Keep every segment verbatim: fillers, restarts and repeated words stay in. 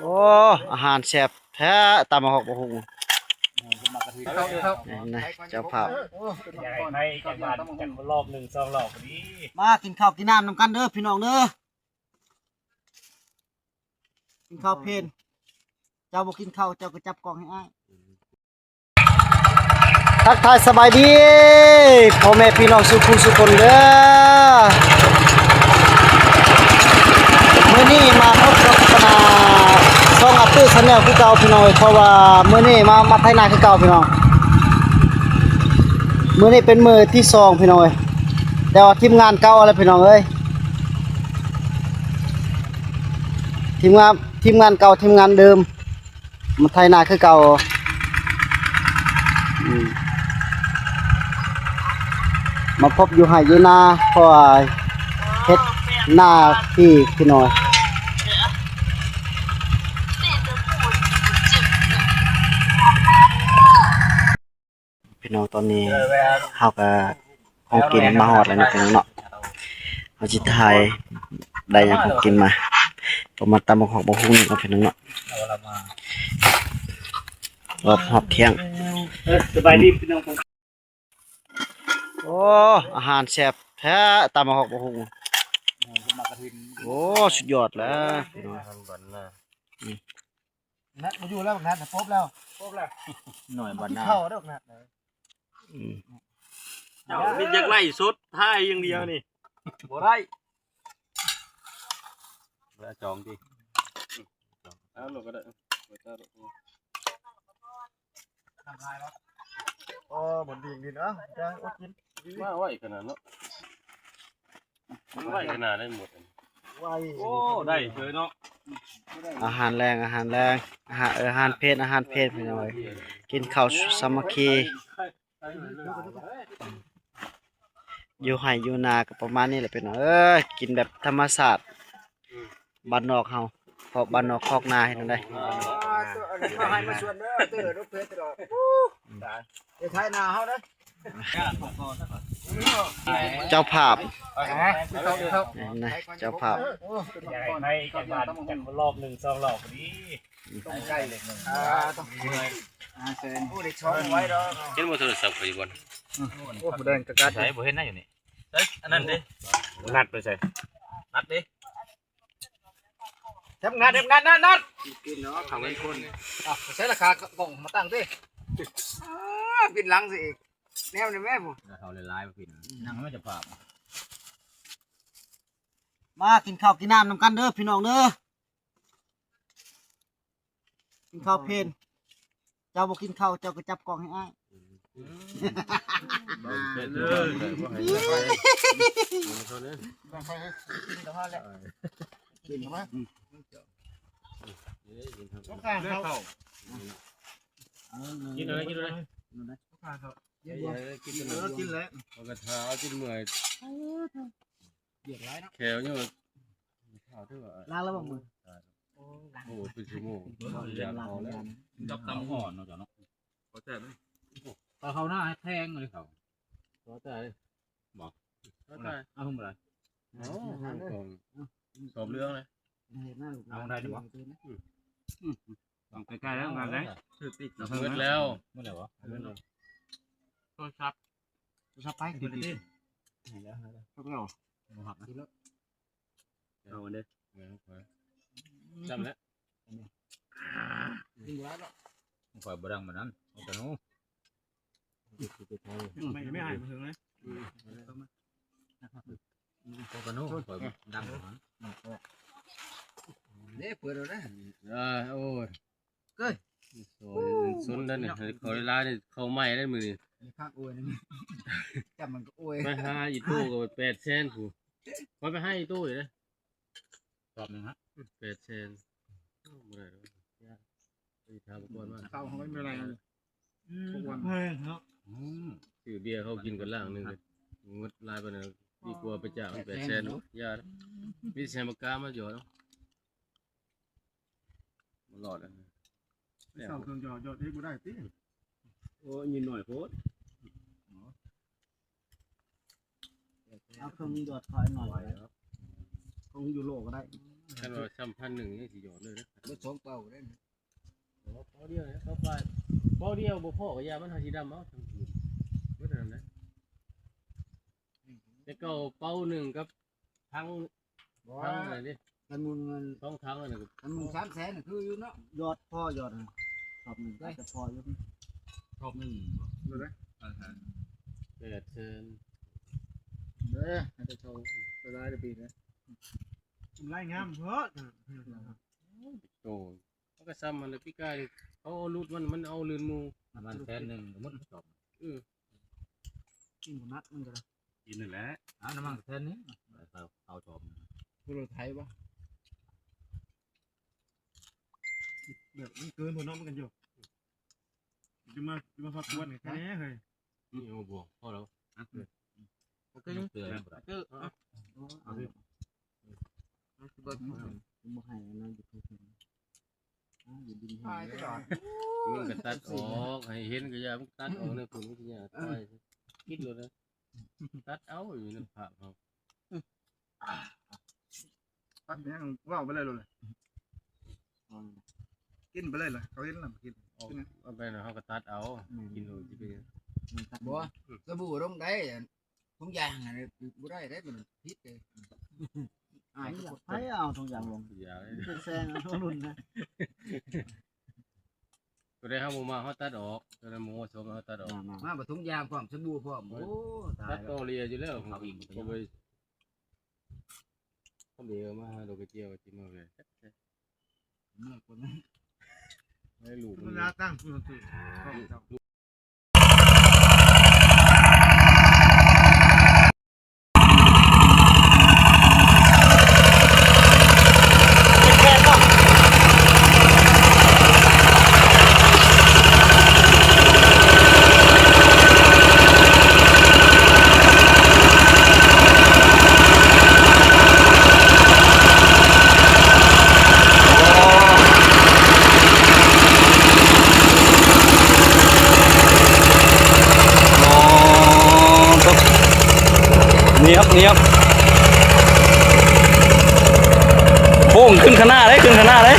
โอ้ อาหารแซ่บแท้ ตำบักฮอกบักฮุ่ง เห็นไหม เจ้าภาพ อยากให้ไทยจักบาทจักรอบหนึ่งสองรอบพอดี มากินข้าวกินน้ำนำกันเด้อพี่น้องเด้อ กินข้าวเพลน เจ้าบ่กินข้าว เจ้าก็จับกล้องให้อ้าย ทักทายสบายดี พ่อแม่พี่น้องสู่ผู้สู่คนเด้อ มื้อนี้มาพบกับคณะช่อง After Channel คือเก่าพี่น้องเอ้ย เพราะว่ามื้อนี้มา มาไถนาคือเก่าพี่น้อง มื้อนี้เป็นมื้อที่สองพี่น้องเอ้ย แต่ว่าทีมงานเก่าแล้วพี่น้องเอ้ย ทีมงาน ทีมงานเก่า ทีมงานเดิม มาไถนาคือเก่า อืม มาพบอยู่ไฮ่อยู่นา เพราะว่าเฮ็ดนาพี่ พี่น้อง พี่น้อง ตอนนี้เฮาก็ของกินมาฮอดแล้วเนาะพี่น้องเนาะ เฮาสิถ่ายได้หยังของกินมา ก็มาตำบักฮอกบักฮุ่งเนาะพี่น้องเนาะ รอบ รอบเที่ยง เออ สบายดีพี่น้อง โอ้ อาหารแซ่บแท้ ตำบักฮอกบักฮุ่ง โอ้ สุดยอดแล้วพี่น้อง นัดมาอยู่แล้วบักนัดนะ ปบแล้ว ปบแล้ว หน่อยบัดหน้า เข้าแล้วบักนัดนะ อืม เจ้านี่อยากไล่สดถ่ายอย่างเดียวนี่ บ่ได้ แล้วจองดิ เอาลงก็ได้ โอ้ บนดิ่งดินเนาะ จะอดกิน มาไวขนาดเนาะ มันไวขนาดได้หมด ไว โอ้ ได้เฉยเนาะ อาหารแลง อาหารแลง อาหาร เออ อาหารเพลน อาหารเพลนพี่น้องเอ้ย กินข้าวสามัคคี อยู่ไฮ่อยู่นาก็ประมาณนี้แหละพี่น้องเอ้ย กินแบบธรรมชาติ บ้านนอกเฮา เพราะบ้านนอกคอกนาเฮ็ดจั่งใด มาให้มาชวนเด้อ เด้อ รถเพชรตลอด เดี๋ยวไถนาเฮานะ เจ้าภาพ เห็นไหม เจ้าภาพ อยากให้ไทยจักบาทจักรอบหนึ่งสองรอบพอดี ต้องใกล้เลย อ่า ต้อง ห้าแสน โอ้ ได้ช้อนไว้ดอก เห็นบ่โทรศัพท์ข่อยอยู่บ่ โอ้ บ่แดงกะกัด ใส่บ่เห็นนะอยู่นี่ เอ้ย อันนั้นดิ นัดไปใส่ นัดดิ เดี๋ยวนัด เดี๋ยวนัด นัด นัด กินเนาะ เขาเป็นคน อ่ะ ใช้ราคากล่องมาตั้งดิ อ่า ปิดหลังสิอีก แนวนี้แม่ผม แล้วเขาเลยไล่มาปิด นั่งไม่จะปราบ มากินข้าวกินน้ำนำกันเด้อพี่น้องเด้อ กินข้าวเพลน เจ้าบ่กินข้าว เจ้าก็จับกล้องให้อ้าย เออ กินเข้ามา กินเข้ามา ต้องการข้าว กินเลย กินเลย ต้องการข้าว เดี๋ยว เออ กินเลย กินเลย มันก็เท้ากินเมื่อย เดือดร้ายเนาะ แขวเนี่ยมัน ล้างแล้วบ่มือ โอ้ เป็นชั่วโมง อยากเอาแล้ว กับตำอ่อนเนาะเจ้าเนาะ พอใจไหม ตอนเขาหน้าให้แทงเลยเขา พอใจ บอก พอใจ เอาลงมาเลย โอ้ ของ สอบเรื่องเลย เอาได้ดีบ่ ต้องใกล้ๆแล้วงานแล้ว คือติด เมื่อแล้ว เมื่อไหร่วะ โทรศัพท์ โทรศัพท์ไป ติด ติด เอาอันเด้อ จำแล้ว ยิงร้ายแล้ว ข่อยบ่ดังปานนั้น เอาแต่หนู ไม่ ไม่หายมาถึงเลย เอาแต่หนู ข่อยดังปานนั้น เนี่ย เปิดเอาได้ เออ โอ้ย เก้ย โอ้ย สนได้นี่ เขาเวลานี่ เขาใหม่ได้มื้อนี้ มีภาคอวยนี่ จับมันก็อวย ไปหาอีตู้ก็แปดแสนผู้ ข่อยไปหาอีตู้อยู่เด้ รอบหนึ่งฮะ แปดแสน บ่ได้ดอก ไปถามก่อนว่า เข้าเขาไม่เป็นไรเลย อืม ทุกวัน แพงเนาะ อืม ซื้อเบียร์เขากินกันล่างหนึ่งเลย งดลายไปนะ ดีกว่าไปจ่ายมันแปดแสนเนาะ อย่านะ มีแซมปากกามาหยอดเนาะ บ่รอดแล้ว เสาเครื่องหยอด หยอดได้บ่ได้ติ โอ้ย ยินหน่อยโพด เอาเครื่องหยอดถอยหน่อยก็ได้ ของยูโรก็ได้ คันว่าซ้ำพันหนึ่งนี่สิหยอดเลยนะ เบิดสองเป้าได้นะ เป้าเดียวนะ เป้าปลาย เป้าเดียวบ่พอก็ยามันหาสิดำเอาทั้งคืน เบิดเท่านั้นนะ แต่เก่าเป้าหนึ่งกับทั้ง บ่ ทั้งอะไรดิ กันมุนเงิน สองทั้งอะไรก็ กันมุนสามแสนน่ะคืออยู่เนาะ ยอดพอยอดน่ะ รอบหนึ่งได้ อาจจะพออยู่ รอบหนึ่งบ่ ดูนะ อ่าฮะ แปดแสน เด้อ ให้ได้เท่า เท่าไรเด้อปีนี้ กำไรงามเถอะ โอ้ มันก็ซ้ำมันเลย ปีกายเขาเอารูดมัน มันเอาลื่นหมู่ ประมาณแสนหนึ่ง หมดสอง เออ กินกับนัดมันก็ได้ กินนั่นแหละ เอาน้ำมันแสนหนึ่ง เอา เอาสอง ผู้รถไถปะ แบบมันเกินพวกน้องมันกันอยู่ จะมา จะมาพักกวนกันแค่นี้เฮ้ย นี่เอาบ่วงพอแล้ว อ่ะ โอเค เตือน เออ เอา เอาสิ เอาสิเบิก บ่ให้อันนั้นอยู่เพิ่น อ้าว อยู่ดินแห้ง มึงก็ตัดออก ให้เห็นก็อย่า มึงตัดออกเลย คุณวิทยา ตาย คิดเลยนะ ตัดเอาอยู่ในภาพเขา ตัดเนี่ย ว่าวไปเลยเลย กินไปเลยล่ะ เขาเห็นแล้วกิน เอา เอาไปนะ เขาก็ตัดเอา อืม กินเลยที่ไป บ่ สบู่ลงได้ อัน ถุงยางอันนี้บ่ได้ได้ มันผิดเลย อ้ายก็ ให้เอาถุงยางลง อย่าเลย เป็นแซงเอารุ่นนะ ตัวใดเฮาบ่มา เฮาตัดออก ตัวใดบ่เหมาะสม เฮาตัดออก มา มา มาบ่ถุงยางพร้อม สบู่พร้อม โอ้ ตาย ตัด แล้ว ต่อเลียอยู่แล้ว เอาอีก ก็ไป เขาเบียร์มาหาดอกกระเจียวที่มาเลย เมื่อคนนั้น ให้ลูก มันลาตั้งคุณตื่น เนียบเนียบ โค้งขึ้นข้างหน้าเลย ขึ้นข้างหน้าเลย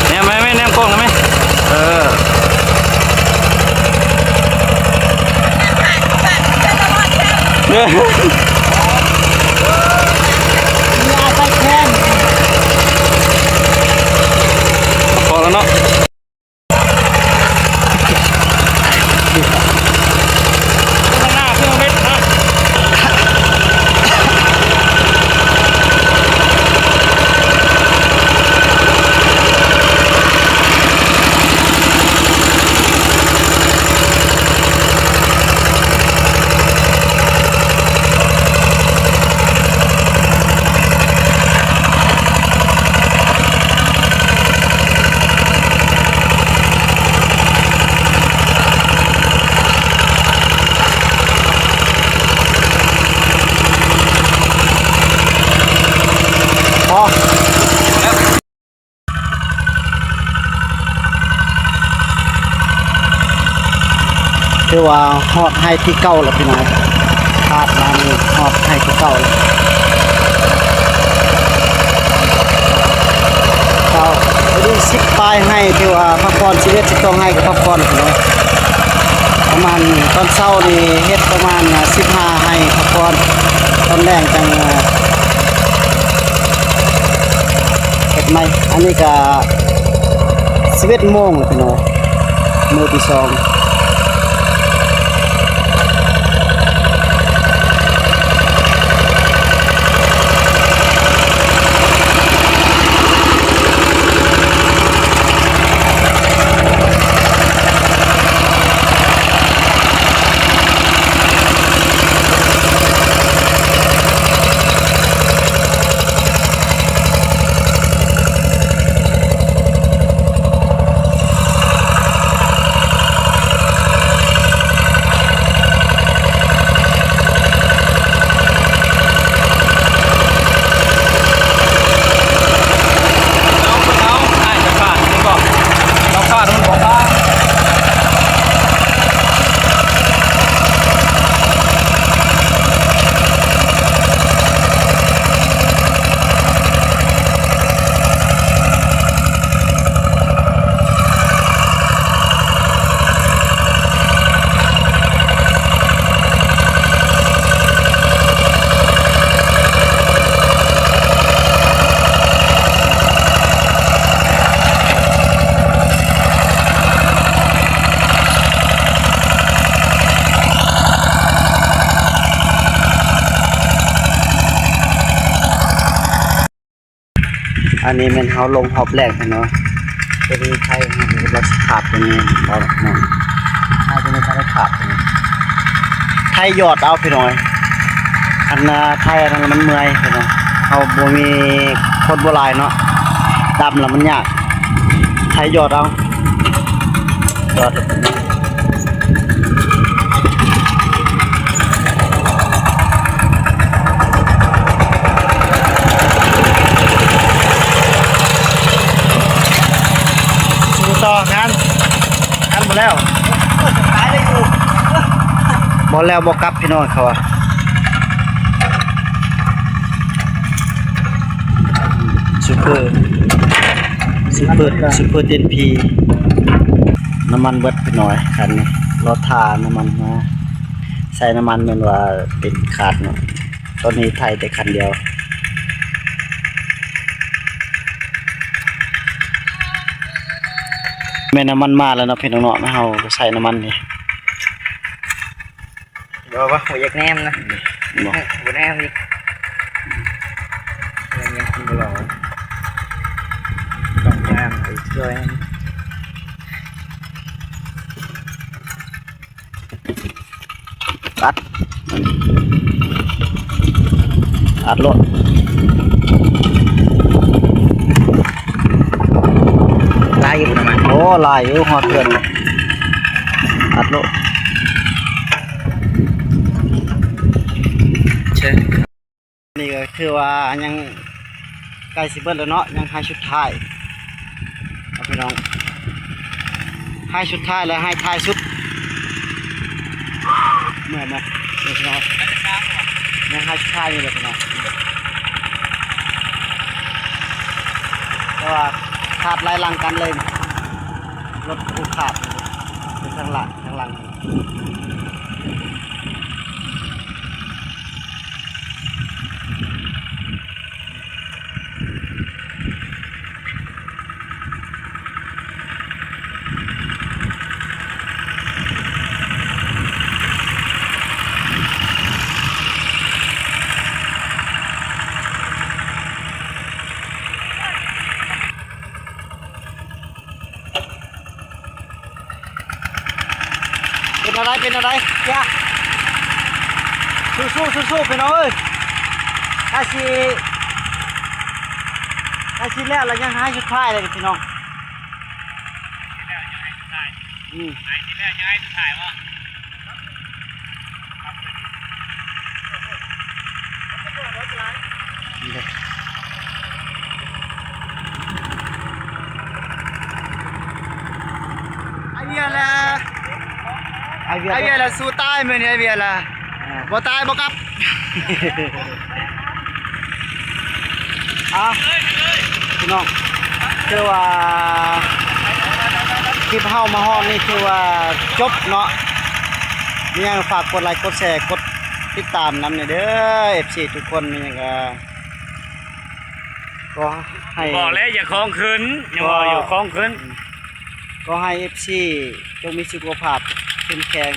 แนมไหม ไม่แนมกล้องนะไหม เออ เนี่ย พอแล้วเนาะ อ๋อ ถือว่าฮอดไฮที่เก่าแล้วพี่น้อง คาดมานี่ฮอดไฮที่เก่าแล้ว เก่า พอดีสิบปลายไฮ ถือว่าพักผ่อน สิบเอ็ด สิบสองไฮก็พักผ่อนพี่น้อง ประมาณตอนเช้านี่เฮ็ดประมาณสิบห้าไฮพักผ่อน ตอนแลงจั่ง เฮ็ดใหม่ อันนี้ก็สิบเอ็ดโมงแล้วพี่น้อง มื้อที่สอง อันนี้แม่นเฮาลงฮอบแรกพี่น้อง ตัวนี้ไทยเฮาก็สิขาดตัวนี้ เอาละเนาะ ไทยตัวนี้บ่ได้ขาดตัวนี้ ไทยหยอดเอาพี่น้อง อันน่ะไทยอันนั้นมันเมื่อยพี่น้อง เฮาบ่มีคนบ่หลายเนาะ ดำแล้วมันยาก ไทยหยอดเอา หยอด สู้ต่องาน งานบ่แล้ว บ่แล้วบ่กลับพี่น้องเขาอะ ซูเปอร์ ซูเปอร์ ซูเปอร์ เจ็ดพี น้ำมันเบิดพี่น้อง คันนี้ รอถ่าน้ำมันมา ใส่น้ำมันแม่นว่าเป็นขาดเนาะ ตอนนี้ไถแต่คันเดียว แม่นน้ำมันมาแล้วเนาะพี่น้องเนาะ เฮาก็ใส่น้ำมันนี่ บ่ บ่ บ่อยากแนมนะ บ่ บ่แนมอีก ยัง ยังกินบ่หลอด ต้องแนมอีกด้วย อัด อัดโลด หลายอยู่ประมาณ โอ้ หลายอยู่ ฮอดเดือน อัดโลด เชิญ นี่ก็คือว่ายังใกล้สิเบิดแล้วเนาะ ยังไฮสุดท้าย เอาพี่น้อง ไฮสุดท้ายและไฮท้ายสุด เมื่อยไหม นี่พี่น้อง ยังไฮสุดท้ายอยู่เลยพี่น้อง แต่ว่าขาดหลายหลังกันเลย รถกูขาดอยู่ทางหลัง ทางหลัง เป็นอะไร เป็นอะไร อย่า สู้ๆ สู้ๆ พี่น้องเอ้ย ถ้าสิ ถ้าสิแล้ว เรายังให้สุดท้ายเลยพี่น้อง อืม ไอ้เวียละ ไอ้เวีย ไอ้เวียละ สู้ตายมื้อนี้ไอ้เวียละ อ่า บ่ตายบ่กลับ อ่ะ พี่น้อง คือว่า คลิปเฮามาฮอดนี่คือว่าจบเนาะ มีหยังฝากกดไลค์ กดแชร์ กดติดตามนำแหน่เด้อ เอฟซี ทุกคน มีหยังก็ ก็ให้ บอกแล้วอย่าของขึ้น อย่าบอกอยู่ของขึ้น ก็ให้ เอฟซี จงมีสุขภาพเข้มแข็ง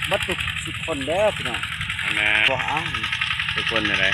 เบิดทุกสุขคนเด้อพี่น้อง นะ บอกเอ้า ทุกคนอะไร